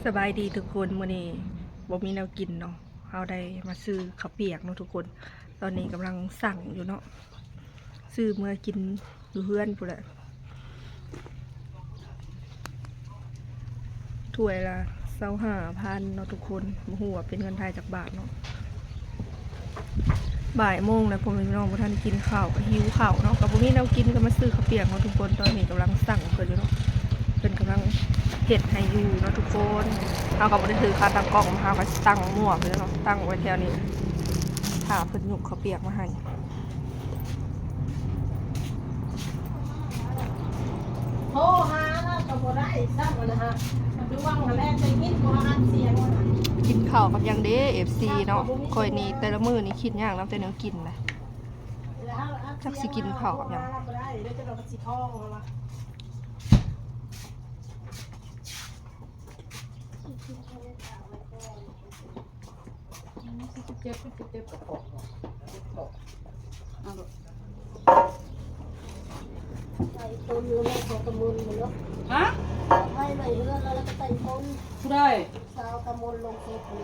ສະບາຍດີທຸກຄົນ, ມື້ນີ້ບໍ່ມີແນວກິນເນາະ, ເຮົາໄດ້ມາຊື້ເຂົ້າປຽກເນາະທຸກຄົນ. ຕອນນີ້ກຳລັງຊັ່ງຢູ່ເນາະ, ຊື້ເມືອກິນຢູ່ເຮືອນພຸ້ນແຫຼະ. ຖ້ວຍລະຊາວຫ້າພັນເນາະທຸກຄົນ, ບໍ່ຮູ້ວ່າເປັນເງິນໄທຈັກບາດເນາະ. ບ່າຍໂມງແລ້ວ ພໍ່ແມ່ພີ່ນ້ອງບໍ່ທັນກິນເຂົ້າ ກໍຫິວເຂົ້າເນາະ, ກໍບໍ່ມີແນວກິນ ກໍມາຊື້ເຂົ້າປຽກເນາະທຸກຄົນ. ຕອນນີ້ກຳລັງຊັ່ງເພິ່ນຢູ່ເນາະ, ເພິ່ນກຳລັງເຮັດໃຫ້ຢູ່ເນາະທຸກຄົນ. ເຮົາກໍບໍ່ໄດ້ຖືຂາຕັ້ງກ້ອງ, ເຮົາກໍຊິຕັ້ງໝວກໄວ້ເນາະ, ຕັ້ງໄວ້ແຖວນີ້ ຖ້າເພິ່ນຍົກເຂົ້າປຽກມາໃຫ້. ໂທຫາລາວກໍບໍ່ໄດ້ຊ້ຳຫັ້ນນະຮະ, ຄືຫວັງຫັ້ນແຫຼະ ໄດ້ຍິນບໍ່ອັດສຽງຫັ້ນນະ. ກິນເຂົ້າກັບຫຍັງເດ້ ເອັຟຊີ ເນາະ, ຂ້ອຍນີ້ແຕ່ລະມື້ນີ້ຄິດຍາກນຳແຕ່ແນວກິນນະ, ຈັກຊິກິນເຂົ້າກັບຫຍັງ. ອືມ ສີ່ສິບເຈັດ ສີ່ສິບເຈັດ ກໍພໍ ພໍ ເອົາໂລດ. ໄປຕົ້ນຢູ່ໃນເຂົາຕະມົນພຸ້ນເນາະ. ຮະ? ໄຟໄໝ້ເຮືອນລາວ ລາວກໍໄປຕົ້ນ. ຜູ້ໃດ? ສາວຕະມົນລົງສົບພຸ້ນ.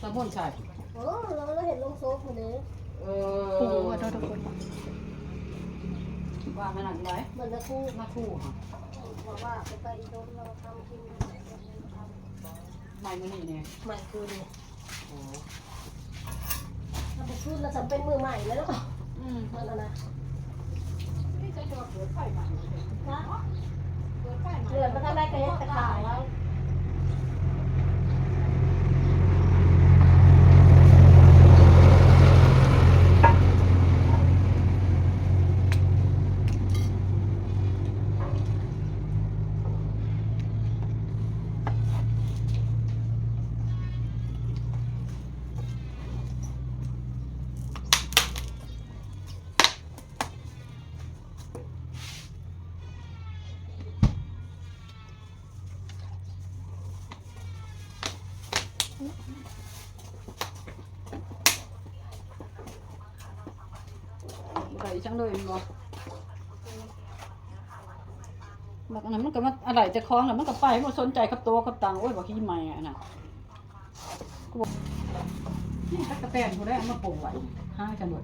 ຕະມົນໃສ? ເອີ ລາວ ລາວເຮັດລົງສົບພຸ້ນເດ້. ເອີ ປູວ່າເນາະທຸກຄົນ, ວ່າຂະໜາດໃດ? ມັນນະຄູ ນະຄູຫະ. ເອີ ວ່າ ວ່າໄປ ໄປຕົ້ນລາວທຳກິນ. ໃໝ່ມື້ນີ້ແດ່? ໃໝ່ຄືນນີ້. ໂອ້ ຖ້າບໍ່ຄືນລະຈຳເປັນມື້ໃໝ່ແລ້ວເນາະ. ອືມ ມັນຫັ້ນນະ ເຫຼືອນມາທາງໃດກໍເຮັດແຕ່ຂາວແລ້ວ. ບໍ່ໄດ້ອີ່ຫຍັງເລີຍແມ່ນບໍ່? ບັກອັນນັ້ນມັນກໍມາອາໄຫຼແຕ່ຂອງ ແລ້ວມັນກໍໄປ ບໍ່ສົນໃຈກັບໂຕກັບຕັງ. ໂອ້ຍ ບັກຂີ້ໄໝ້ອັນນັ້ນ ນີ້ຕັກກະແຕນຜູ້ໃດເອົາມາປົງໄວ້ ຫາຍກັນເບິດ.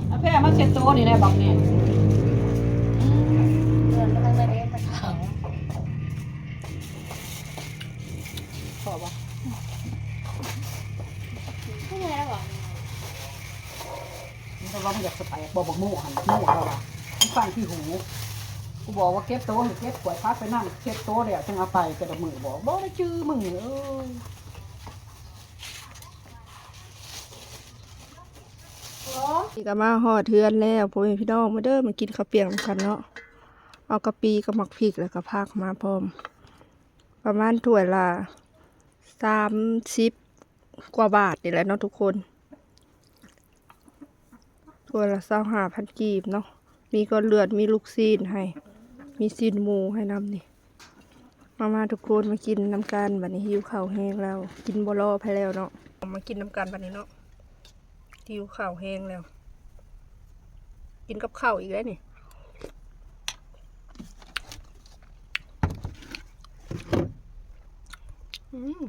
ເອົາແພ້ມາເຊັດໂຕນີ້ແດ່ບັກນີ້. ອືມ ເດີນມາທາງໃດເອງ ຕາຂາວ ພໍບໍ່? ເປັນໄງລະບໍ່? ມັນກໍວ່າມັນຢາກສະແຕກບໍ່ ບັກໂມ້ຫັ້ນ ໂມ້ລາວວ່າ ມັນຟັນຂີ້ຫູ. ກູບອກວ່າເກັບໂຕໃຫ້ເກັບ ກວດຜັກໄປນຳ ເຊັດໂຕແລ້ວຈັ່ງເອົາໄປ ແຕ່ລະມື້ບອກ ບໍ່ໄດ້ຈື່ມຶງເອີຍ. ນີ້ກໍມາຮອດເຮືອນແລ້ວ ພໍ່ແມ່ພີ່ນ້ອງ ມາເດີ ມາກິນເຂົ້າປຽກນຳກັນເນາະ. ເອົາກະປິກັບໝາກພິກ ແລ້ວກໍຜັກມາພ້ອມ ປະມານຖ້ວຍລະສາມສິບກວ່າບາດນີ້ແຫຼະເນາະທຸກຄົນ, ຖ້ວຍລະຊາວຫ້າພັນກີບເນາະ. ມີກ້ອນເລືອດ ມີລູກຊີ້ນໃຫ້ ມີຊີ້ນໝູໃຫ້ນຳນີ້. ມາ ມາທຸກຄົນ ມາກິນນຳກັນ. ບັດນີ້ຫິວເຂົ້າແຮງແລ້ວ ກິນບໍ່ລໍໃຜແລ້ວເນາະ. ມາກິນນຳກັນບັດນີ້ເນາະ, ຫິວເຂົ້າແຮງແລ້ວ ກິນກັບເຂົ້າອີກແລ້ວນີ້. ອືມ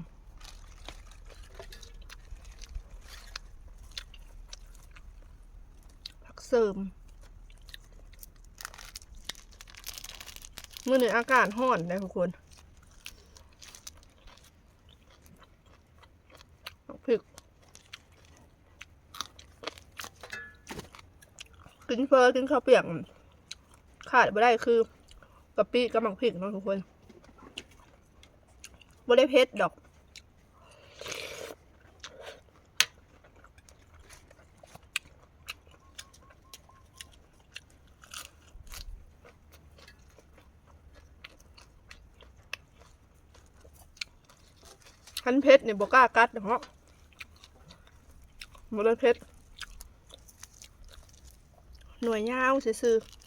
ຜັກເສີມ. ມື້ນີ້ອາກາດຮ້ອນເດ້ທຸກຄົນ. ໝາກພິກ ກິນເຝີ ກິນເຂົ້າປຽກ ຂາດບໍ່ໄດ້ຄືກະປິກັບໝາກພິກເນາະທຸກຄົນ. ບໍ່ໄດ້ເຜັດດອກ. ຄັນເຜັດນີ້ບໍ່ກ້າກັດເນາະ ບໍ່ໄດ້ເຜັດ ໜ່ວຍຍາວຊື່ໆ.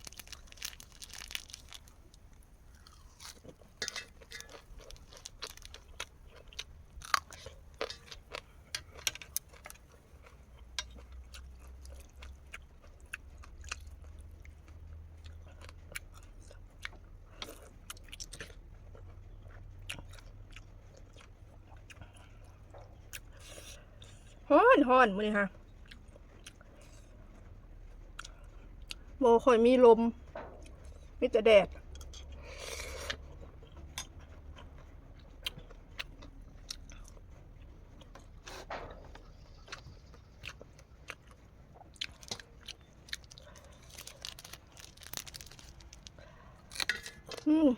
ຮ້อน ร้อนมื้อนี้ค่ะ บ่ค่อยมีลม มีแต่แดด อืม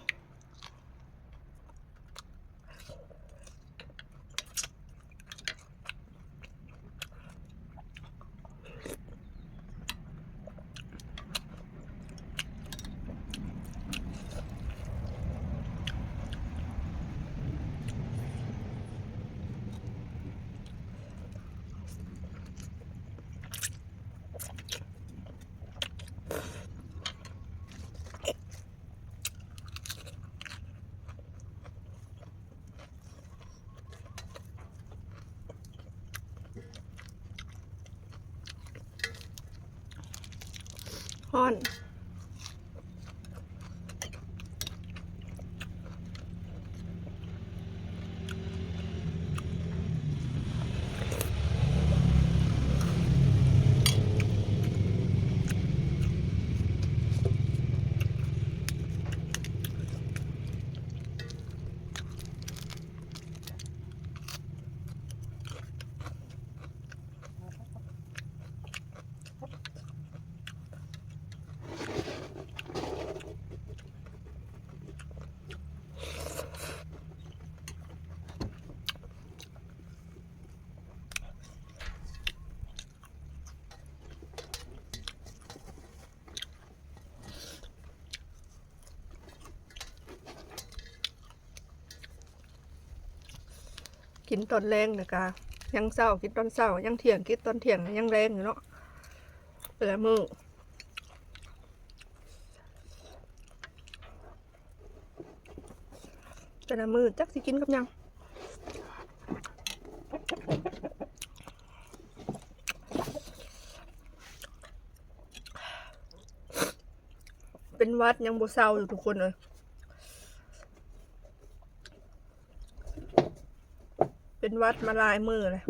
ฮ้อน กินตอนแลงแล้วกะยังเช้า กินตอนเช้า ยังเที่ยง กินตอนเที่ยง ยังแลงอยู่เนาะ แต่ละมื้อ แต่ละมื้อจักสิกินกับหยัง เป็นหวัดยังบ่เซาอยู่ทุกคนเอ้ย เป็นหวัดมาหลายมื้อแล้ว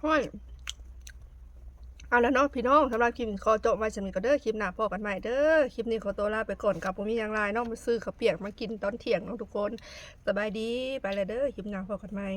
ฮ้อน เอาละเนาะพี่น้อง สำหรับคลิปนี้ขอจบไว้ส่ำนี้ก่อนเด้อ คลิปหน้าพ้อกันใหม่เด้อ คลิปนี้ขอตัวลาไปก่อน กะบ่มีหยังหลายเนาะ มาซื้อข้าวเปียกมากินตอนเที่ยงเนาะทุกคน สบายดี ไปแล้วเด้อ คลิปหน้าพ้อกันใหม่